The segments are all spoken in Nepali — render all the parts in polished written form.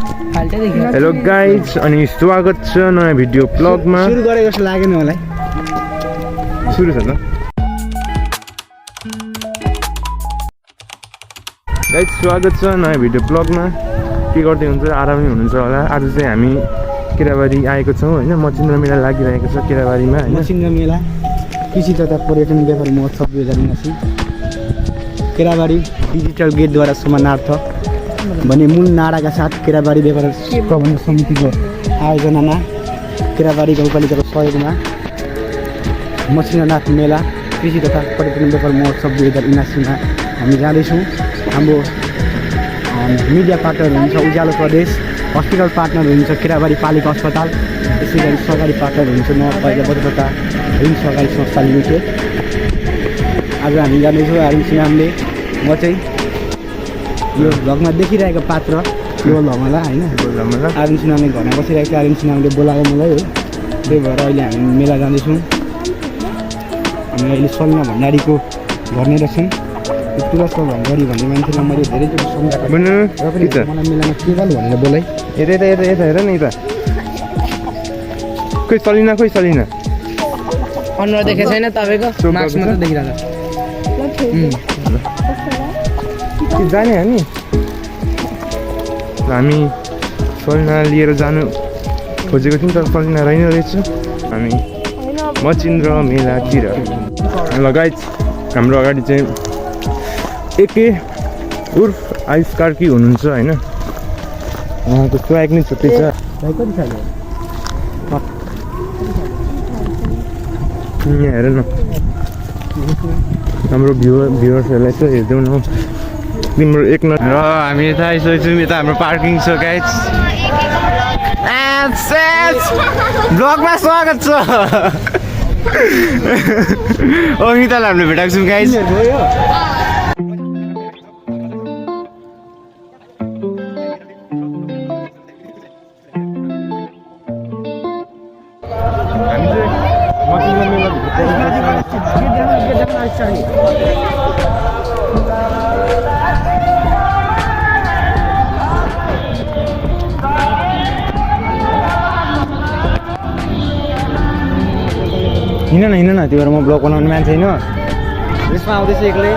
हेलो गाइज अनि स्वागत छ नयाँ भिडियो ब्लगमा। सुरु गरेको जस्तो लागेन मलाई। सुरु छ त गाइज, स्वागत छ नयाँ भिडियो ब्लगमा। के गर्दै हुन्छ, आरामै हुनुहुन्छ होला। आज चाहिँ हामी केराबारी आएको छौँ होइन। मचिन्द्र मेला लागिरहेको छ केराबारीमा होइन। मचिन्द्र मेला कृषि तथा पर्यटन व्यापार महोत्सव 2079 केराबारी डिजिटल गेटद्वारा समानार्थ भन्ने मूल नाराका साथ केराबारी व्यापार प्रबन्धन समितिको आयोजनामा केराबारी गाउँपालिकाको सहयोगमा मचिन्द्रनाथ मेला कृषि तथा पर्यटन व्यापार महोत्सव 2079मा हामी जाँदैछौँ। हाम्रो मिडिया पार्टनर हुनुहुन्छ उज्यालो प्रदेश, हस्पिटल पार्टनर हुनुहुन्छ केराबारी पालिका अस्पताल, त्यसै गरी सरकारी पार्टनर हुनुहुन्छ नगरपालिका बचत ऋण सहकारी संस्था लिमिटेड। आज हामी जाँदैछौँ आरुण सिंहले। म चाहिँ यो भ्लगमा देखिरहेको पात्र यो झमला होइन। आरुण सिन्हाले घरमा बसिरहेको थियो। आरुण सिन्हाले बोलायो मलाई हो, त्यही भएर अहिले हामी मेला जाँदैछौँ। हामी अहिले सलिना भण्डारीको घर नै रहेछौँ। तुलसको भण्डारी भन्ने मान्छेलाई मैले धेरैचोटि सम्झाएको मलाई मेलामा के गर्नु भनेर बोलाइ। यता यता यता यता हेर न यता। खोइ सलिना, खोइ सलिना अनुहार देखेको छैन तपाईँको, मास्क मात्र देखिरहेको जाने हामी सलिना लिएर जानु खोजेको थियौँ तर सलिना रहेन रहेछ। हामी मचिन्द्र मेलातिर। लगायत हाम्रो अगाडि चाहिँ एके उर्फ आयुष कार्की हुनुहुन्छ होइन। उहाँको स्वाग नै छुट्टै छ। यहाँ हेर न, हाम्रो भ्युवर्सहरूलाई चाहिँ हेरिदेऊ न। तिम्रो एक न र हामी यता आइसकेको छौँ। यता हाम्रो पार्किङ छ गाइज। ब्लगमा स्वागत छ। अमितालाई हामीले भेटाएको छौँ गाइज। हिँड न त्यो भएर म ब्लग बनाउने मान्छे होइन। यसमा आउँदैछ एक्लै।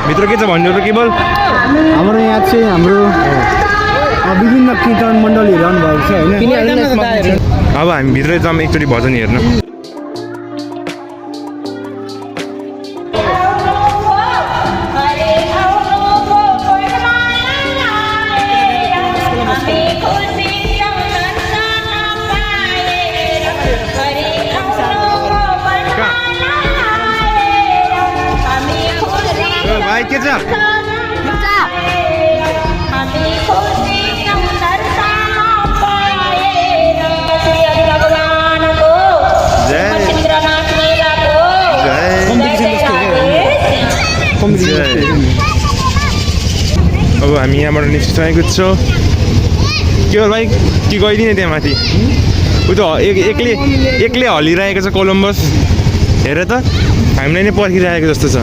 भित्र के छ भन्नु त केवल हाम्रो यहाँ चाहिँ हाम्रो विभिन्न कीर्तन मण्डलीहरू आउनुभएको छ होइन। अब हामी भित्रै जाऊँ एकचोटि भजन हेर्न। भाइ के छ? अब हामी यहाँबाट निस्किसकेको छौँ। के हो भाइ, के गइदिने त्यहाँ माथि? ऊ त एक्लै हलिरहेको छ कोलम्बस। हेर त, हामीलाई नै पर्खिरहेको जस्तो छ।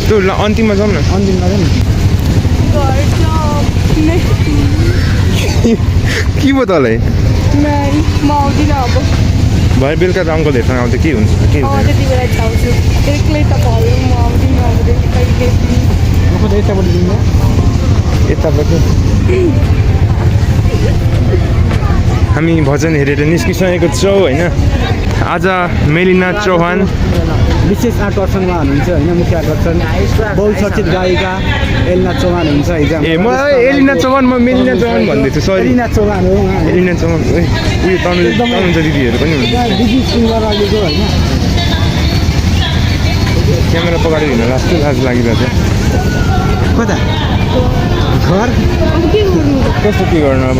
त्यो अन्तिममा जाउँ न। के भयो तँलाई? भाइ बेलुका त अङ्कलहरूसँग आउँदा के हुन्छ? के हुन्छ यताबाट हामी भजन हेरेर निस्किसकेको छौँ होइन। आज मेलिना चौहान विशेष आकर्षणमा हुनुहुन्छ होइन। मुख्य आकर्षण बहुचर्चित गायिका एलिना चौहान हुन्छ। हिजो ए म एलिना चौहान, म मेलिना चौहान भन्दैछु। सरी, एलिना चौहान हो। एलिना चौहान उयो तनुहुन्छ दिदीहरू पनि हुन्छ। दिदी सिङ्गर अहिलेको होइन। क्यामेरा पगाडेर हिँड्न लाज लागिरहेको छ। कता घर कस्तो के गर्नु अब।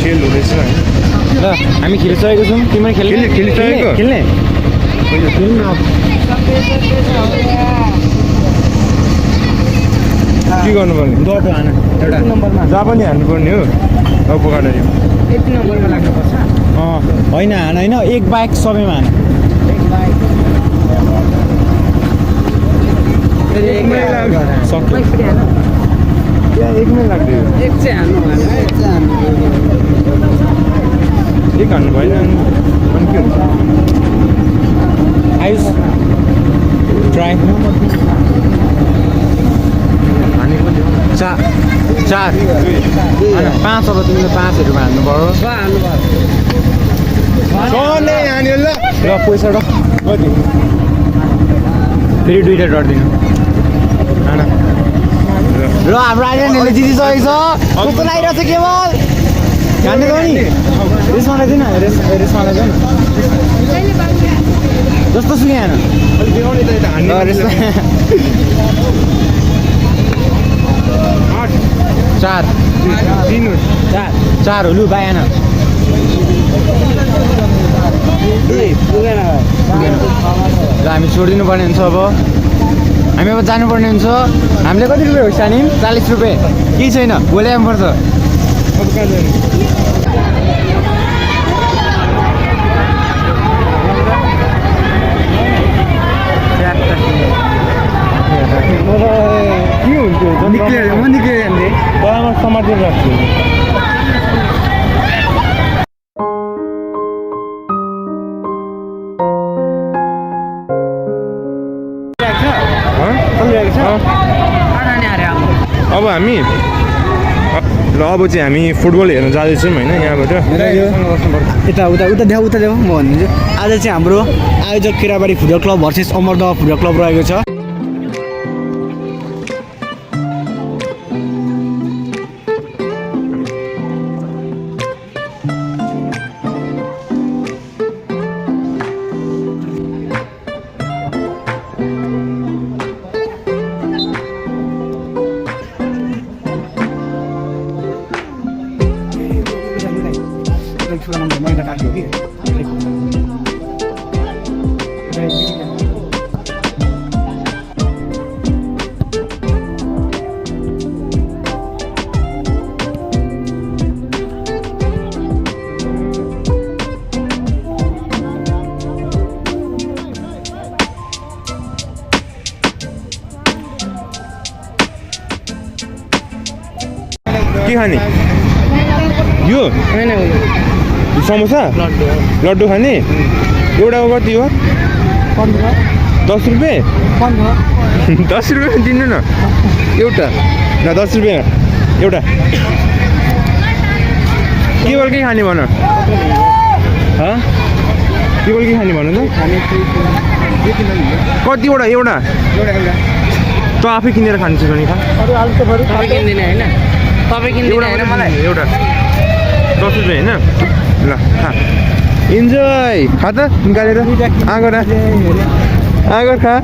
खेल हुँदैछ ल हामी खेलिसकेको छौँ। तिमीले खेलिसकेको? खेल्ने के गर्नुपर्ने दौडो हान एउटा नम्बरमा जहाँ पनि हान्नुपर्ने हो अब पकाएर यो यति नम्बरमा लाग्नुपर्छ होइन हान होइन एक बाइक सबैमा हान सक्यो त्यहाँ एकमै लाग्यो एक चाहिँ हान्नु एक हान्नु भएन अनि के हुन्छ आयुष ट्राई चार 5 अब तिमीले 5हरूमा हान्नु पर्यो सले हान्यो ल पैसा र कति फेरि 2टा डट दिनु ल हाम्रो आइल्यान्डहरूले जितिसकेको छ कस्तो लागिरहेको छ केवल हान्ने त नि रेसमालाई दिनु रेसमालाई दिनु जस्तो सुकै हान चार हो लु बायान ल हामी छोडिदिनु पर्ने हुन्छ अब हामी अब जानुपर्ने हुन्छ हामीले कति रुपियाँ हो सानी 40 रुपियाँ केही छैन भोलि आउनुपर्छ के हुन्थ्यो म निक्लेँ हामीले तँलाई म समातेर राख्छु अब हामी ल अब चाहिँ हामी फुटबल हेर्न जाँदैछौँ होइन यहाँबाट यता उता देऊ म भनिदिन्छु आज चाहिँ हाम्रो आयोजक Kerabari football club versus Amardaha football club रहेको छ के खाने यो समोसा लड्डु खाने एउटाको कति हो 10 रुपियाँ 10 रुपियाँ दिनु न एउटा न 10 रुपियाँ एउटा केवल के खाने भन केवल के खाने भन त कतिवटा एउटा त आफै किनेर खान्छ भने खा तपाईँ किन्दिनँ होइन तपाईँ किन्दिनँ होइन मलाई एउटा 10 रुपियाँ होइन ल खा इन्जोय खा त निकालेर आगो खा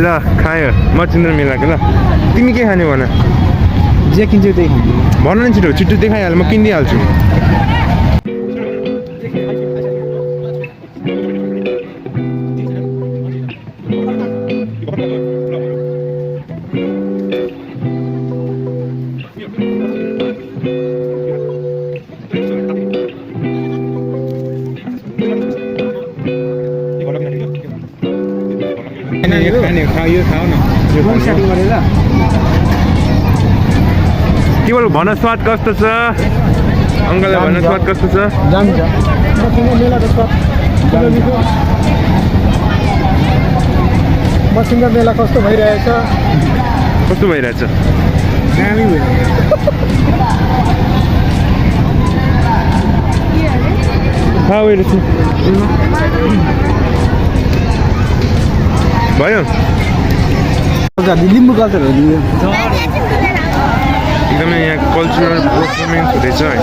ल खायो मचिन्द्र मिलाएको ल तिमी के खाने भन जे किन्छौ त्यही खानु भन नि छिटो देखाइहाल म किनिदिइहाल्छु केवल भन स्वाद कस्तो छ अङ्कललाई भन स्वाद कस्तो छ मसिङ्गर मेला कस्तो भइरहेछ कस्तो भइरहेछ दामी भयो लिम्बू कल्चरहरू एकदमै यहाँ कल्चरल पर्फर्मेन्स हुँदैछ होइन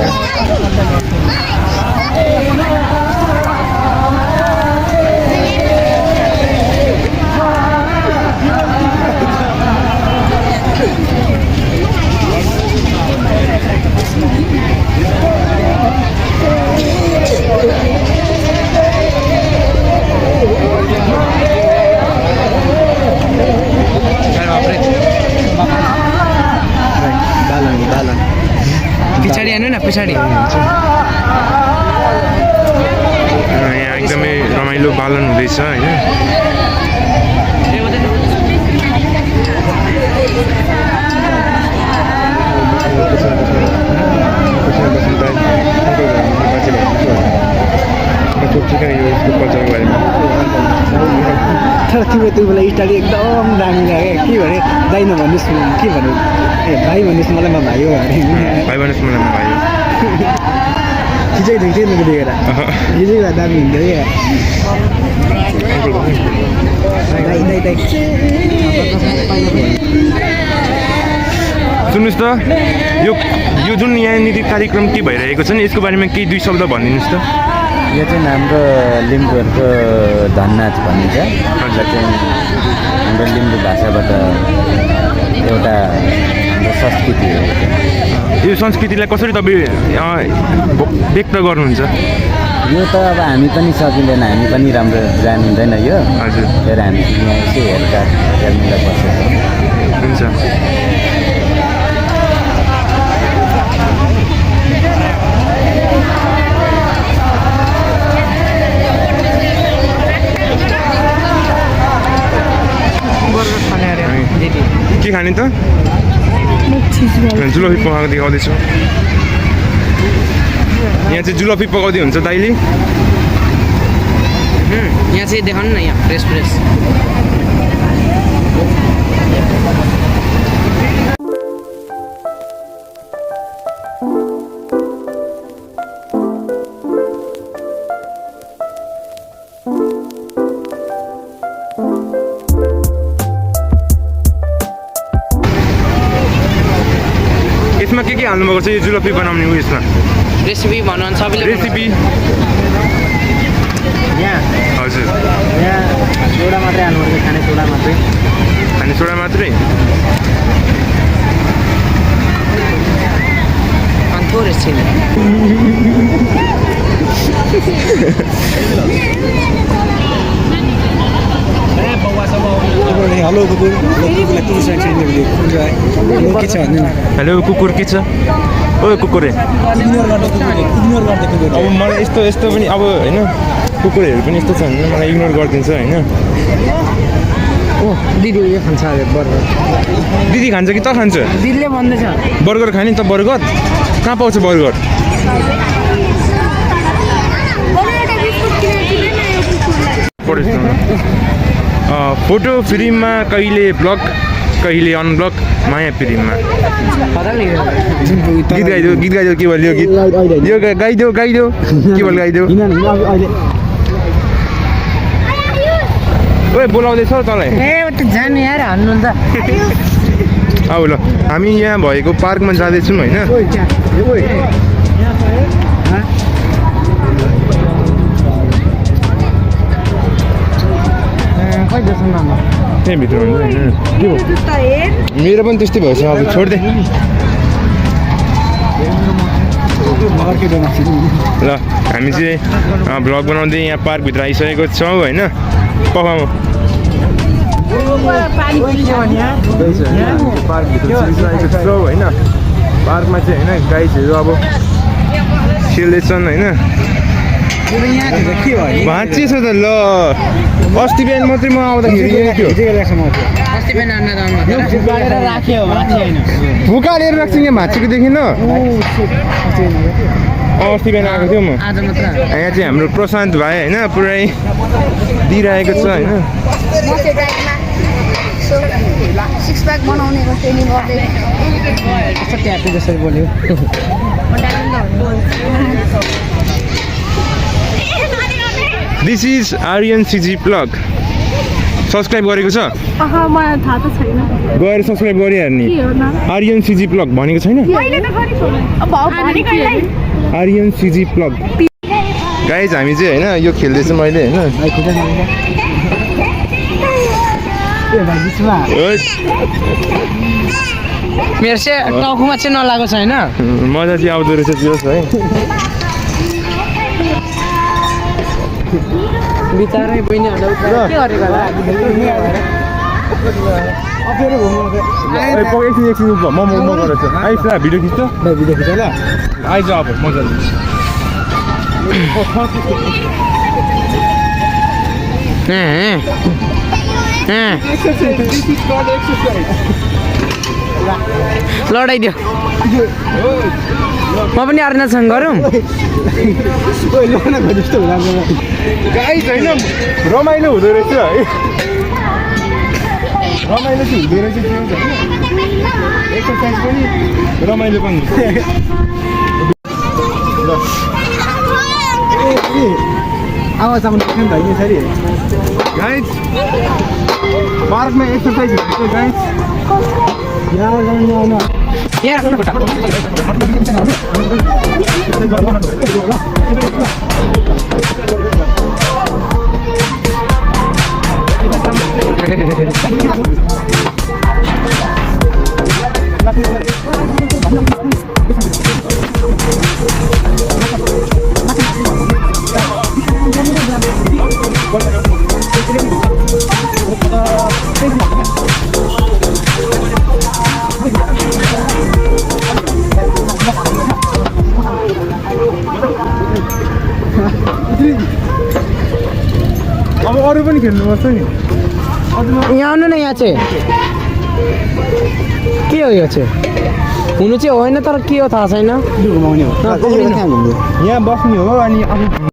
पछाडि यहाँ एकदमै रमाइलो पालन हुँदैछ होइन तर तिम्रो त्यो बेला स्टाडी एकदम दामी लाग्यो के भने दाइ नभन्नुहोस् के भन्नु ए भाइ भन्नुहोस् मलाई म भाइ हो अरे भाइ भन्नुहोस् मलाई भाइ हो खिचाइ देख्थेँ नि देखेर खिचै भए दामी हुन्थ्यो क्या दाइ दाइ दाइ सुन्नुहोस् त यो जुन यहाँनिर कार्यक्रम के भइरहेको छ नि यसको बारेमा केही 2 शब्द भनिदिनुहोस् त यो चाहिँ हाम्रो लिम्बूहरूको धननाच भनिन्छ जसलाई चाहिँ हाम्रो लिम्बू भाषाबाट एउटा हाम्रो संस्कृति हो यो संस्कृतिलाई कसरी तपाईँ व्यक्त गर्नुहुन्छ यो त अब हामी पनि सकिँदैन हामी पनि राम्रो जानिँदैन यो हजुर तर हामी यहाँ यसो हेर्नुलाई बसेको हुन्छ के खाने त जुलफी पकाएको देखाउँदैछु यहाँ चाहिँ जुलफी पकाउँदै हुन्छ दाइले यहाँ चाहिँ देखाउनु न यहाँ फ्रेस फ्रेस यसमा के हाल्नुभएको छ यो जुलफी बनाउने उयसमा रेसिपी भन्नु भने सबैले रेसिपी यहाँ हजुर यहाँ सोडा मात्रै हाल्नुपर्छ खाने सोडा मात्रै खाने सोडा मात्रै अनि थोरै चिनी हेलो कुकुर के छ भन्नु न हेलो कुकुर के छ ओ कुकुर इग्नोर गर्दै कुकुर अब मलाई यस्तो पनि अब होइन कुकुरहरू पनि यस्तो छ भने मलाई इग्नोर गरिदिन्छ होइन ओ दिदी यो खान्छ अरे बर्गर दिदी खान्छ कि त खान्छ दिदीले भन्दैछ बर्गर खाने त बर्गर कहाँ पाउँछ बर्गर फोटो फ्रेममा कहिले ब्लग कहिले अनब्लक माया प्रेममा गीत गाइदेऊ के भन्यो गीत यो गाइदेऊ के भन्यो गाइदेऊ ओए बोलाउँदैछ तँलाई ए जानु यार हान्नु त अब ल हामी यहाँ भएको पार्कमा जाँदैछौँ होइन त्यहीँभित्र हुन्छ होइन मेरो पनि त्यस्तै भएछ अब छोडिदे ल हामी चाहिँ भ्लग बनाउँदै यहाँ पार्कभित्र आइसकेको छौँ होइन पखाउँ पार्कभित्र होइन पार्कमा चाहिँ होइन गाइजहरू अब खेल्दैछन् होइन भाँच्ची छ त ल अस्ति बिहान मात्रै म आउँदाखेरि फुकालेर राख्छ यहाँ भाँचेको देखिन अस्ति बिहान आएको थियो म यहाँ चाहिँ हाम्रो प्रशान्त भाइ होइन पुरै दिइरहेको छ होइन जसरी बोल्यो this is Aryan CG blog subscribe गरेको छ मलाई थाहा त छैन गएर सब्सक्राइब गरिहाल्ने आर्यन सिजी ब्लग भनेको छैन आर्यन सिजी ब्लग गाइज हामी चाहिँ होइन यो खेल्दैछु मैले होइन मेरो चाहिँ टाउकोमा चाहिँ नलागेको छ होइन मजा चाहिँ आउँदो रहेछ त्यो है बिचारै बहिनीहरूलाई के गरेको होला अप्ठ्यारो भयो मलाई एकछिन म गरेछु आइस भिडियो खिच्छ भिडियो खिच ल आइज अब मजाले लडाइदियो म पनि अर्नासँग गरौँ गाइस होइन रमाइलो हुँदो रहेछ है रमाइलो चाहिँ हुँदो रहेछ त्यो होइन एक्सर्साइज पनि रमाइलो पनि हुन्छ आवाज आउनु सक्यो नि त यसरी गाइस पार्कमा एक्सर्साइज हुन्छ गाइस यहाँ आउनु यहाँ राख्नु खुट्टा अब अरू पनि खेल्नुपर्छ नि यहाँ आउनु न यहाँ चाहिँ के हो यो चाहिँ हुनु चाहिँ होइन तर के हो थाहा छैन घुमाउने हो यहाँ बस्ने हो अनि आफू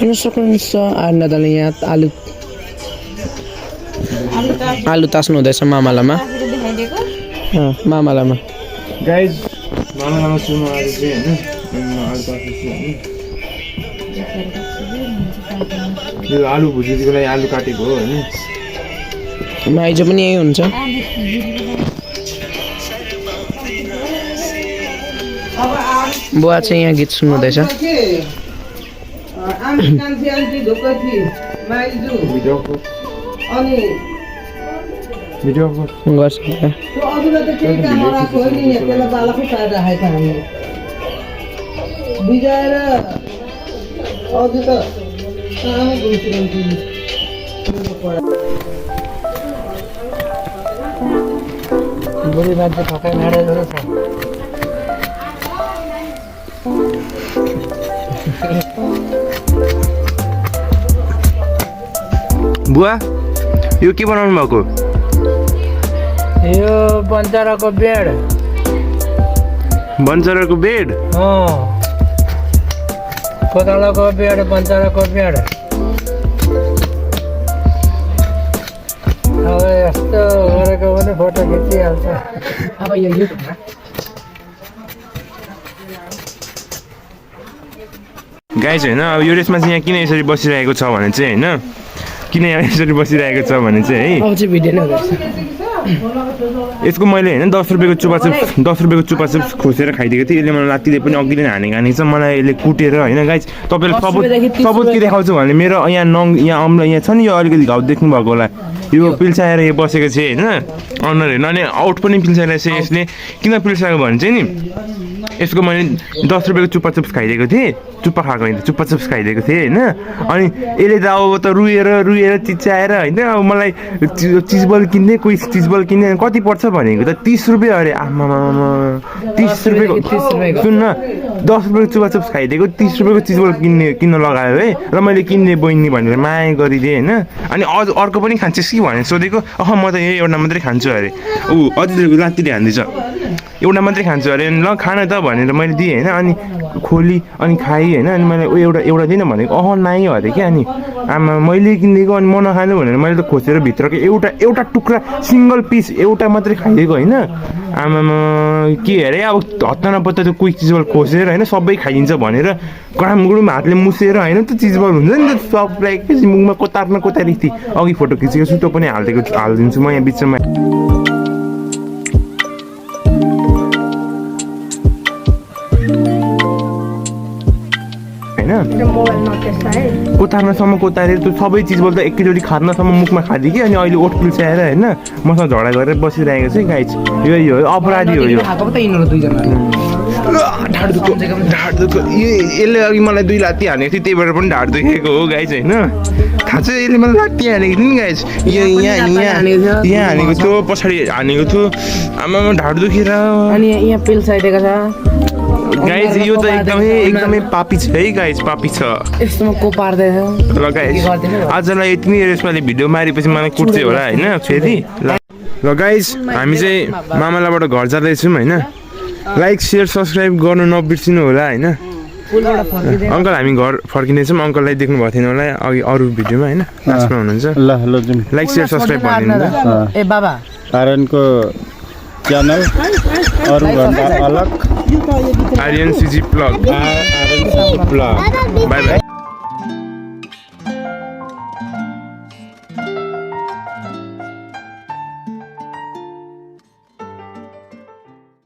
हेर्न सक्नुहुन्छ आर्नदाले यहाँ आलु तास्नु हुँदैछ मामालामा मामालामा गाइज मामा सुन्नु आज चाहिँ होइन यो आलु भुजिएको लागि आलु काटेको हो होइन माइजो पनि यही हुन्छ बुवा चाहिँ यहाँ गीत सुन्नुहुँदैछ भिडियो गर्छ बुढी मान्छे ठकाइ मारेको छ बुवा यो के बनाउनु भएको यो बन्चराको बेड बन्चराको बेड कोदालोको बेड बन्चराको बेड अब यस्तो गरेको पनि फोटो खिचिहाल्छ अब यो युट्युबमा गाइज होइन अब यो रेसमा चाहिँ यहाँ किन यसरी बसिरहेको छ भने चाहिँ होइन किन यहाँ यसरी बसिरहेको छ भने चाहिँ है अब चाहिँ भिडियो नै हुँदैछ यसको मैले होइन 10 रुपियाँको चुपाचुप खोसेर खाइदिएको थिएँ यसले मलाई लात्तीले पनि अघि नै हानेको छ मलाई यसले कुटेर होइन गाइज तपाईँले सबुत के देखाउँछु भने मेरो यहाँ यहाँ अम्ल यहाँ छ नि यो अलिकति घाउ देख्नु भएको होला यो पिल्साएर यो बसेको छ होइन अनुहार हेर्नु अनि आउट पनि पिल्साइरहेको छ यसले किन पिल्साएको भने चाहिँ नि यसको मैले 10 रुपियाँको चुप्पा खाइदिएको थिएँ चुप्पा खाएको होइन चुप्पा खाइदिएको थिएँ होइन अनि यसले त अब त रुएर चिच्याएर होइन अब मलाई चिजबल किन्ने कोही चिजबल किन्ने कति पर्छ भनेको त 30 रुपियाँ अरे आमामा 30 रुपियाँको सुन न 10 रुपियाँको चुप्पा खाइदिएको 30 रुपियाँको चिजबल किन्न लगायो है र मैले किन्ने बहिनी भनेर माया गरिदिएँ होइन अनि अझ अर्को पनि खान्छस् कि भनेर सोधेको म त यही एउटा मात्रै खान्छु अरे अझै लात्तीले हान्दैछ एउटा मात्रै खान्छु अरे ल खान त भनेर मैले दिएँ होइन अनि खोली अनि खाएँ होइन अनि मैले एउटा दिनँ भनेको नाइ अरे क्या अनि आमा मैले किनिदिएको अनि म नखानु भनेर मैले त खोसेर भित्रको एउटा टुक्रा सिङ्गल पिस एउटा मात्रै खाइदिएको होइन आमामा के अरे अब हत्ता नपत्ता त्यो कोही चिजबल खोसेर होइन सबै खाइदिन्छ भनेर गरामगुरुम हातले मुसेर होइन त्यो चिजबल हुन्छ नि त सबलाई एकैछिन मुखमा कोतारी थिएँ अघि फोटो खिचेको छु त्यो पनि हालिदिन्छु म यहाँ बिचमा कोतार्नसम्म कोतारेर त्यो सबै चिजबाट एकैचोटि खार्नसम्म मुखमा खाँदै कि अनि अहिले ओठ पिल्साएर होइन मसँग झगडा गरेर बसिरहेको छ गाइज यही हो अपराधी हो यो ढाड दुःख यसले अघि मलाई 2 लात्ती हानेको थियो त्यही भएर पनि ढाड दुखेको हो गाइज होइन थाहा छ यसले मलाई लात्ती हानेको थियो नि गाइज यहाँ हानेको थियो पछाडि हानेको थियो आमामा ढाड दुखेर अनि यहाँ पिल्साइदिएको छ गाइज यो त एकदमै पापी छ है गाइज पापी छ यस्तोमा को पार्दैछ ल गाइज आजलाई यति नै रेसमाले भिडियो मारेपछि मलाई कुट्छ होला होइन फेरि ल गाइज हामी चाहिँ मामालाबाट घर जाँदैछौँ होइन लाइक सेयर सब्सक्राइब गर्नु नबिर्सिनु होला होइन अङ्कल हामी घर फर्किँदैछौँ अङ्कललाई देख्नु भएको थिएन होला अघि अरू भिडियोमा होइन लास्टमा हुनुहुन्छ लाइक सेयर सब्सक्राइब गरिदिनु ए बाबा आर्यनको च्यानल अरूभन्दा अलग Aryan CG blog by by